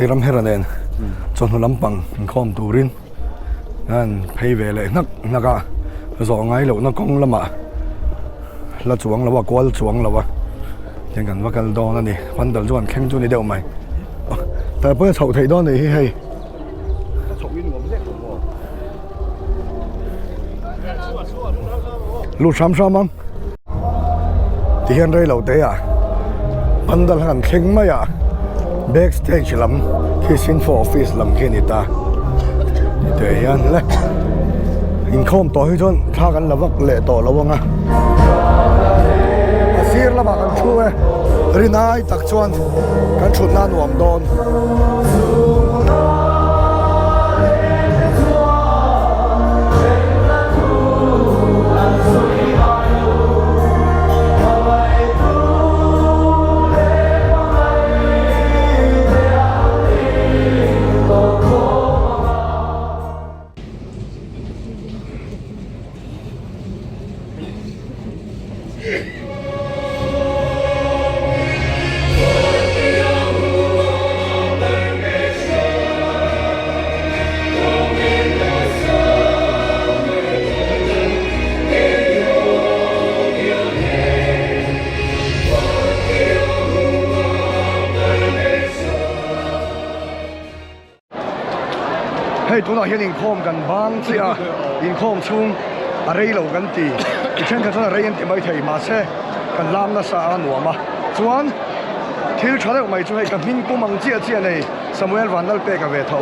Hei Ramhera nen chawhnu lampang inkhawm turin an phei ve leh hnak hnak a, zawh ngai lohna kawng lamah la chuang lo a, kual chuang lo a, tiang kan va kal dawn a ni. Pandal chu an thleng chu a ni deuh mai. Tah pawh a chhoh theih dawn a nih hi hei. Lut hram hram ang. Ti hian rei lo te ah pandal han thleng mai a back stage lam khi sinfo office lam khi a ni ta ti teh hian le inkhawm tawh hi chuan thla kan la vak leh tawh lo ang a a sir lamah kan thu e rinai tak chuan kan thutna a nuam dawn. Hei tunah hian inkhawm kan bang chiah a, inkhawm chhung a rei lo kan ti, ti thenkhat chuan a rei an ti mai thei mahse kan lam nasa a nuam a, chuan thil tha deuh mai chu hei ka hming pum ang chiah chiah nei Samuel Vanlalpeka ve tho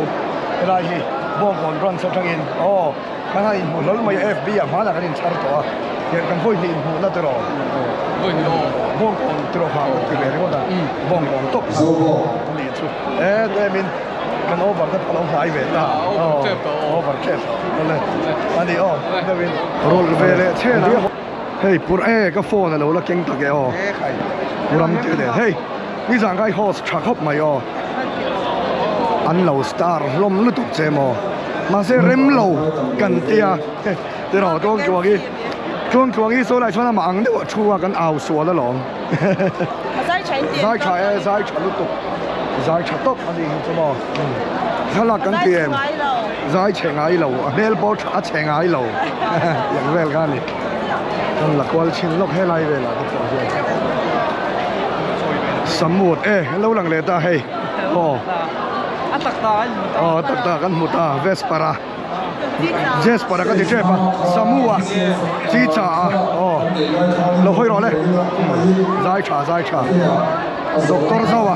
helai hi Bawngkawn branch atangin aw kan han inhmuh hlawl mai a FB ah hmanah kan inchhar tawh a, tiang kan vawi hnih inhmuhna te rawh Bawngkawn tiraw kha kan ti ve ringawt a Bawngkawn tawp kha a nih chu e tlemin. Kan over te pawh a lo hnai ve ta. Over tep tawh aw. Over tep tawh. Awle. A ni aw. Deuhin rawlh ve leh chhen a. Hei pur e ka phone a lo la keng tak e aw. Puram tih nen. Hei nizan kai host tha khawp mai aw. An lo star hlawm lutuk che maw. Mahse rem lo kan tia. Tiraw Tluangtluang hi. Tluangtluang hi sawi lai chuan amah ang deuh a thu a kan au sual alawm. Zai tha in ti. Zai tha e zai tha lutuk. Zai tha tawp a nih hi chu maw. Thlalak kan ti em. Zai chhe ngai lo a hmel pawh a chhe ngai lo. Tiang vel kha a ni. Kan la kual chhin lawk helai velah te pawh hian. Samut e lo lang leh ta hei. Aw. A tak ta an hmu ta. Aw a tak ta kan hmu ta Vespara. Jasper a ka ti tep a Samu a Chicha a aw lo hawi rawh le zai tha zai tha Doctor zo a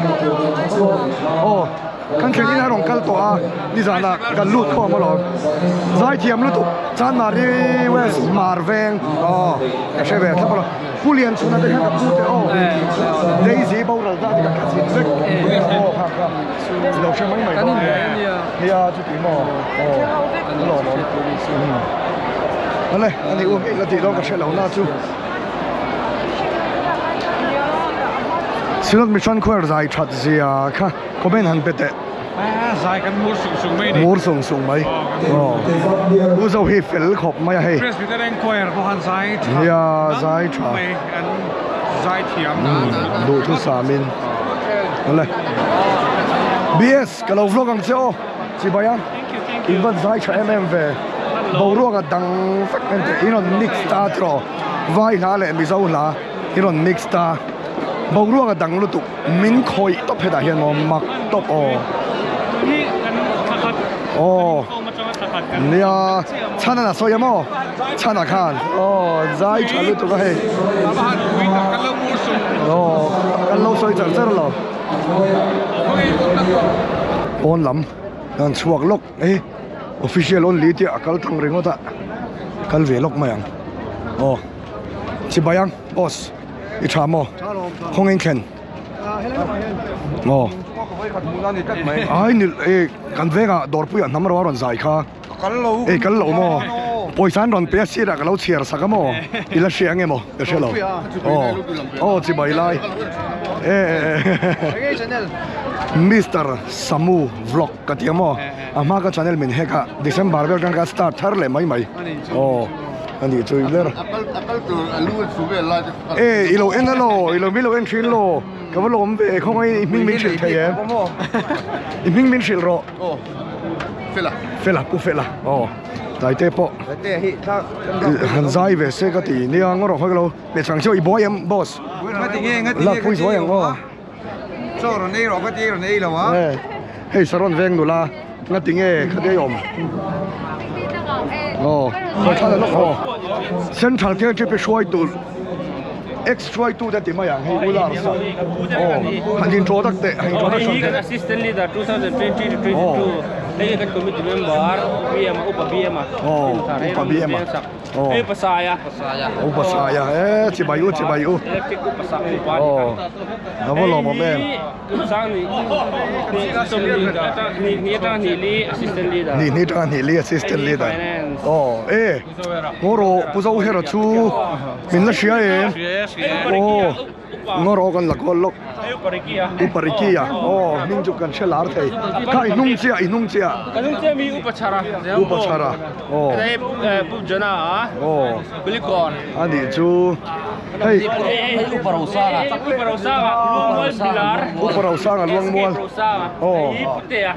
aw kan thlen in a rawn kal tawh a nizan ah kan lut khawm alawm zai thiam lutuk Chanmari West Hmar veng aw ka hre ve thlap alawm Pu Lianchhuna te khan ka pu te aw Daisy boral ta te ka kha chhin vek aw kha kha lo hre mai mai dawn nia chuti maw aw a lawm awm ale ani u la tih dawn ka hre lo na chu Synod Mission Choir zai that zia kha comment han pe teh zai kan mur sung sung mai ni mur sung sung mai aw u zo hi fel khawp mai a hei Presbyterian Choir pawh han zai tha nia zai tha mai an zai thiam duh thu samin ale BS ka lo vlog ang che aw chibai a in van zai tha em em ve boruak a dang vek em teh in rawn mix ta tiraw vai hla leh mizo hla in rawn mix ta boruak a dang lutuk min khawih tawp hetah hian maw mak tawp aw aw nia chhan a sawi a maw chhan a khan aw zai tha lutuk a hei aw kan lo sawi char char lo pawn lam an chhuak lawk e official only tih a kal tlang ringawt a kal ve lawk mai ang aw chibai ang boss i tha maw khawnge in thlen aw ai ni e kan vengah dawrpuiah hnam ro a rawn zai kha Ei kal lo maw? Pawisa an rawn pe a sirah ka lo chhiar sak a maw? I la hria ange maw? Ka hre lo. Aw aw chibai lai. E Mister Samu vlog ka ti a maw? A hma ka channel min hack a December vel khan ka start thar leh mai mai. Aw. A nih chu i ler. E i lo en alo i lo min lo en thin lo ka va lawm ve khawngaih i hming min hrilh thei em i hming min hrilh rawh fela fela pu fela aw taite pawh han zai ve se ka ti nia ngaw rawh khawi ka lo hmet chang chiah i buai em boss lakpui zuai ang aw. Chaw rawn ei rawh ka ti rawn ei lo a. Hei Saron veng nula nga ti nge kha dei awm. Aw khawi thla lawk aw. Central KTP hruai tur ex hruai tu te ti mai ang hei u Lars a. Aw han in introduct teh han introduction teh. Hei hi kan assistant leader 2020 to 22 hei hi kan committee member BM a upa BM a. Aw upa BM a. Hei Pasaya. U Pasaya e chibai u chibai u. Electric u Pasaya u pa. Oh. A va lawm awm em. Kum sang ni ni ni ni atang ni li assistant leader. Ni ni atang ni li assistant leader. Oh e. Ngoro pu zo hera chu min la hria em. Oh. Ngoro kan la kual lawk. Uparikia. Oh hming chu kan hre lar thei. Kha i hnung chiah i hnung chiah. Ka hnung chiah mi Upachara. Upachara. Oh. Pu Jona a. Oh. Bilikon. Ani chu hei Uparosanga. Uparosanga Luangmual Bilar. Uparosanga Luangmual. Oh. Putea.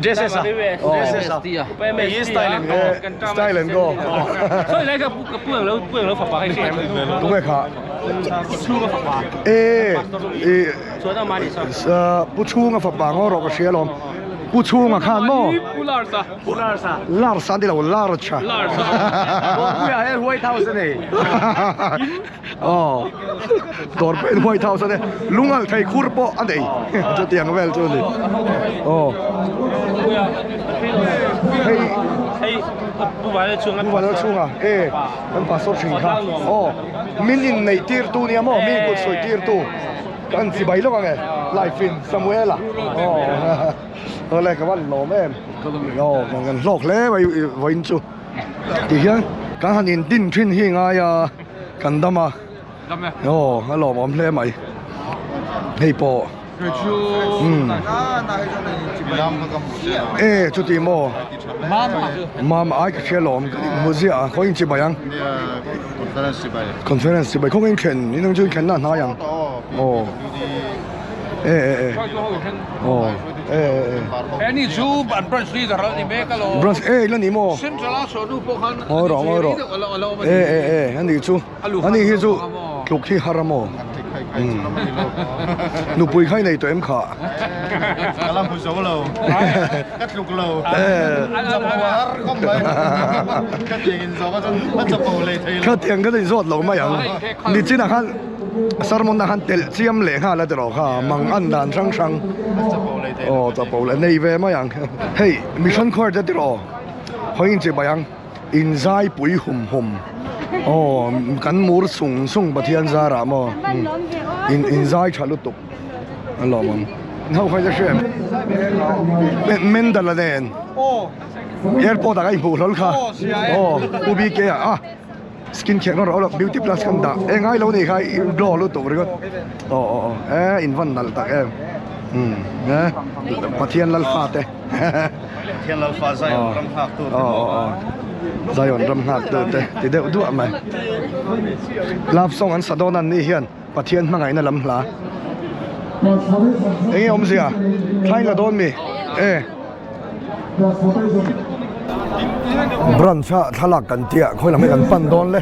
Dresses a. Dresses a. Style and go. Style and go. Sorry lai ka pu pu ang lo pu ang lo fapa hei hriat. Tunge kha. Chhunga fapa. E e Chuan a mani sa. Pu chhunga fapa ngaw rawh ka hria lawm. Pu chhunga khan maw. Pu Larsa. Pu Larsa. Larsa an ti lo Larcha. Larsa. Puia he White House a nei. Aw dawr pawh in White House a nei lungal thei khur pawh a nei chutiang vel chu a ni aw hei hei Pu Vanlalchhunga Pu Vanlalchhunga e kan pastor thin kha aw min in neih tir tu nia maw mi kut sawi tir tu kan chibai lawk ang e life in Samuela aw awle ka van lawm em aw kan hlawk hle mai vawiin chu. Tihian kan han in din thin hi ngai a kan dam a aw a lawmawm hle mai hei pawh umm e chuti maw mama ai ka hria lawm ka inhmu ziah a khaw in chibai ang conference chibai khaw in thlen in ang chu in thlen na hnai ang aw. E e e. Aw e e e. He ni chu an branch leader a ni mek alo. Branch e ila ni maw? Central a saw nu pawh khan Ngawi rawh ngawi rawh. E e e ani chu ani hi chu tluk hi har a maw? Nupui kha i nei tawh em kha? Ka la hmu zo lo. Ka tluk lo. Chapo a har khawp mai. Ka tiang in zawh kha chuan a chapo lei thei lo. Ka tiang ka inzawt lo mai ang. Nichinah khan Sermon a han telh chiam leh nghal a tiraw kha mang an dan hrang hrang aw chapo leh nei ve mai ang hei mission choir te tiraw hawi in chibai ang inzai pui hum hum aw kan mur sung sung Pathian zarah maw in inzai tha lutuk a lawm ang ho kha ka hria em Mendala nen airport ah ka inhmuh hlawl kha aw U BK ah. Skin care rawh rawh beauty plus kan dah e ngai lo ni kha i glow lutuk ringawt aw aw aw e in van nalh tak em umm e Pathian Lalfa te Pathian Lalfa Zion ram nghak tu te aw aw aw Zion ram nghak tu te ti deuh duah mai love song an sa dawn an ni hian Pathian hmangaihna lam hla enge awmzia thlain la dawn mi e. Branch a thlalak kan tia khawi lam hi kan pan dawn le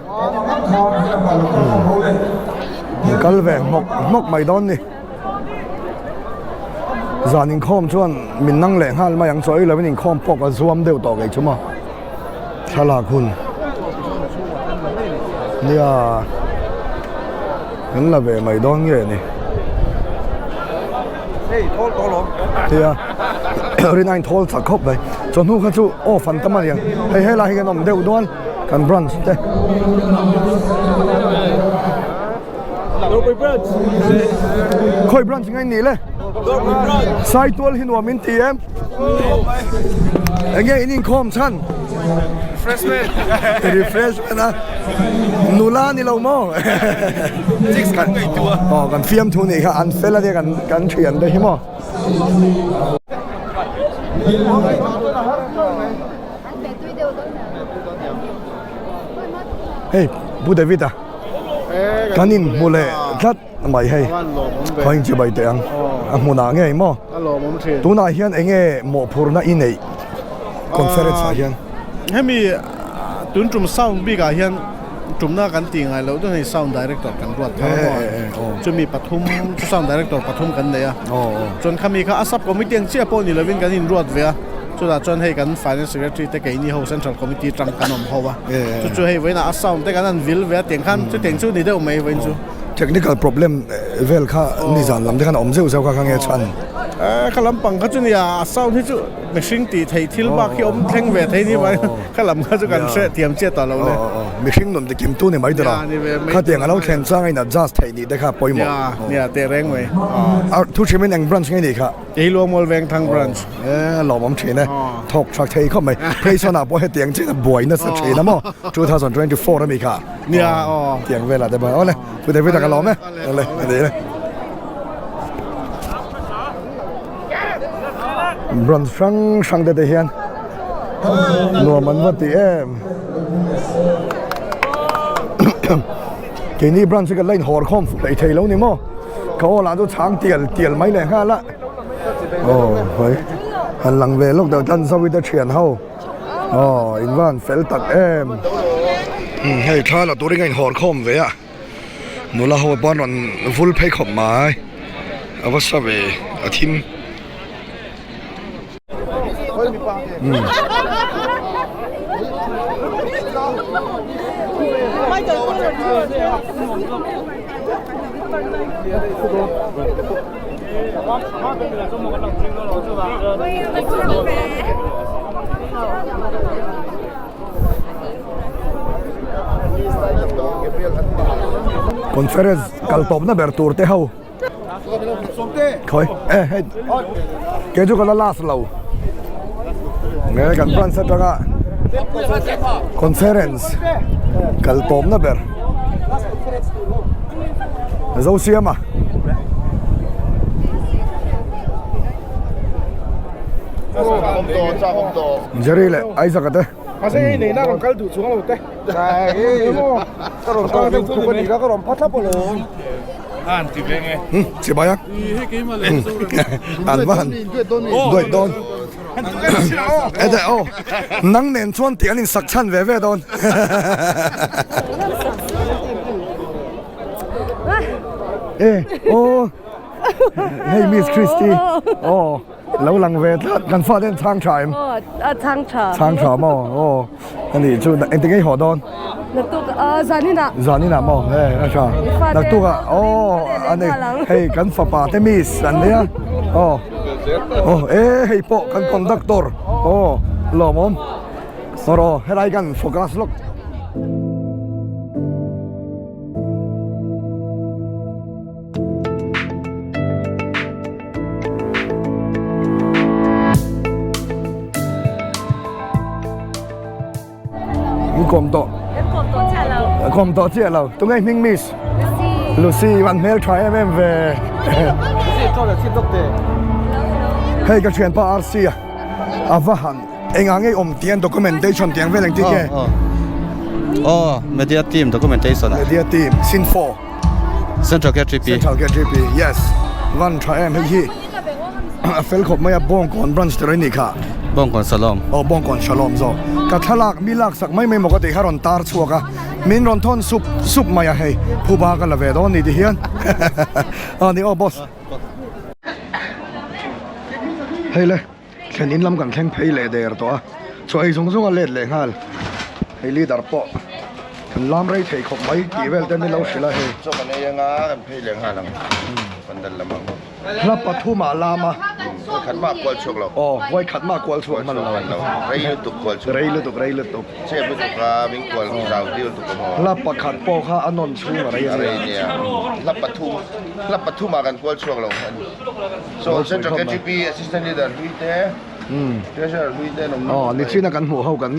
umm kal ve hmawk hmawk mai dawn ni zan inkhawm chuan min nang leh nghal mai ang chaw ei lovin inkhawm pawh ka zuam deuh tawh kei chu maw thlalak hun nia kan la ve mai dawn nge ni. Tia rin a inthawl chak khawp mai chawhnu kha chu off an tam a niang hei helai hi kan awm deuh dawn kan branch te khawi branch nge nih le saitual hi nuam in ti em enge in inkhawm chhan refreshment refreshment a nula ni lo maw Aw kan fiamthu nih kha an fel ania kan kan thian te hi maw. Hei Pu David a kan in hmu leh tlat mai hei khaw in chibai teh ang a hmunah ngei maw tunah hian eng nge mawhphurhna i neih conference ah hian. Hemi tun tum sound bik ah hian tumna kan tih ngai loh deuh hei sound director kan ruat thar maw chumi pathum chu sound director pathum kan nei a chuan khami kha a sub committee ang chiah pawh ni lovin kan inruat ve a chutah chuan hei kan finance secretary te keini ho central committee tang kan awm ho a chu chu hei vawiinah a sound te kan han vil ve a tiang khan chutiang chu ni deuh mai vawiin chu. Technical problem vel kha nizan lam te khan a awm zeuh zeuh kha kha nge chhan? Kha lampang kha chu nia a sound hi chu. Mihring tih theih thil bak hi awm thleng ve thei ni mai kha lam kha chu kan hre thiam chiah ta lo le. Mihring nun tikim tu ni mai tura khatiang a lo thlen chang a in adjust theih nih te kha pawimawh. Nia nia teh reng mai. A thu hrim in eng branch nge nih kha? Kei Luangmual Vengthang branch. E lawmawm thin e, thawk tha thei khawp mai. Pheisawn ah pawh hetiang chian a buai nasa thin a maw 2024 ami kha. Nia aw. Tiang velah te pawh awle Pu David a ka lawm e. Awle ani e. Branch hrang hrang te te hian nuam an va ti em keini branch hi kan la inhawr khawm hlei thei lo ni maw ka aw lah chu chhang tial tial mai leh nghal a aw hawi han lang ve lawk deuh tan zo ite thian ho aw in van fel tak em hei thla la turin ka inhawr khawm ve a. Nula ho pawn rawn vul phei khawp mai a va sa ve a thim. Conference kal tawpna ber tur te ho khawi e hei kei chu ka la last lo nge kan branch atanga conference kal tawpna ber zo siam a. Jerry leh Isaac-a te. Mahse hei neihna rawn kal duh chuang lo te. Ka rawn kal deuh tluk a ni kha ka rawn pha thlap alawm. An ti ve nge. Chibai a. An va han duaih dawn. Ete aw nang nen chuan tih an insak chhan ve ve dawn. E aw hei Miss Christy aw. Lo lang ve tlat, kan fate an chhang tha em? Aw, a chhang tha. Chhang tha maw? Aw, a nih chu, engti nge i haw dawn? Naktuk, ah, zaninah. Zaninah maw? E, a tha. Naktukah, aw, a ni, hei kan fapa te miss an nia, aw, aw, e hei pawh kan conductor, aw, lawmawm, aw rawh, helai kan focus lawk. Kawm tawh. Kawm tawh chiah lo. Kawm tawh chiah lo. Tunge hming miss? Lucy. Lucy van hmel tha em em ve. Hei ka thianpa RC a. A va han engah ngei awm tiang documentation tiang vel engtin nge? Oh, media team documentation. Media team Sinfo. Central KGP. Central KGP, yes. Van tha em hei hi. A fel khawp mai a Bawngkawn branch te rei ni kha. Bawngkawn Shalom. Oh Bawngkawn Shalom zawk. Ka thlalak mi lak sak mai mai maw ka tih kha rawn tar chhuak a. Min rawn thawn sup sup mai a hei. Phuba ka la ve dawn ni ti hian. A ni aw boss. Hei le thlen in lam kan thleng phei leh der tawh a. Chaw ei zung zung a let leh nghal. Hei leader pawh kan lam rei thei khawp mai tih vel te min lo hrilh a hei. Chaw kan ei anga kan phei leh nghal ang. Pandal lam ang. Hla pathum ah lam a. Vawi khat mah kual chhuak lo. Aw vawi khat mah kual chhuak hman lo. Rei lutuk kual chhuak. Rei lutuk rei lutuk. Chep lutuk a min kual zau tir lutuk a maw. Hla pakhat pawh kha a nawn chhung a rei a nia. A rei nia. Hla pathum hla pathum ah kan kual chhuak lo a ni. So Central KGP Assistant Leader hlui te Treasurer hlui te an awm. Aw nichina kan hmuh ho kan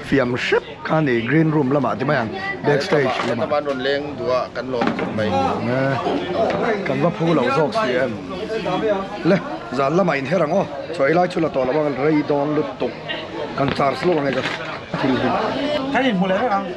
fiam hrep kha a ni green room lamah ti mai ang back stage lamah. Hetam an rawn leng duh a kan lawm khawp mai. Kan va phu lo zawk si em. Le zan lamah inher ang aw chaw ei lai chu la tawh lo ang rei dawn lutuk kan charge lawk ang e ka thil hi. Kan inhmu leh vek ang.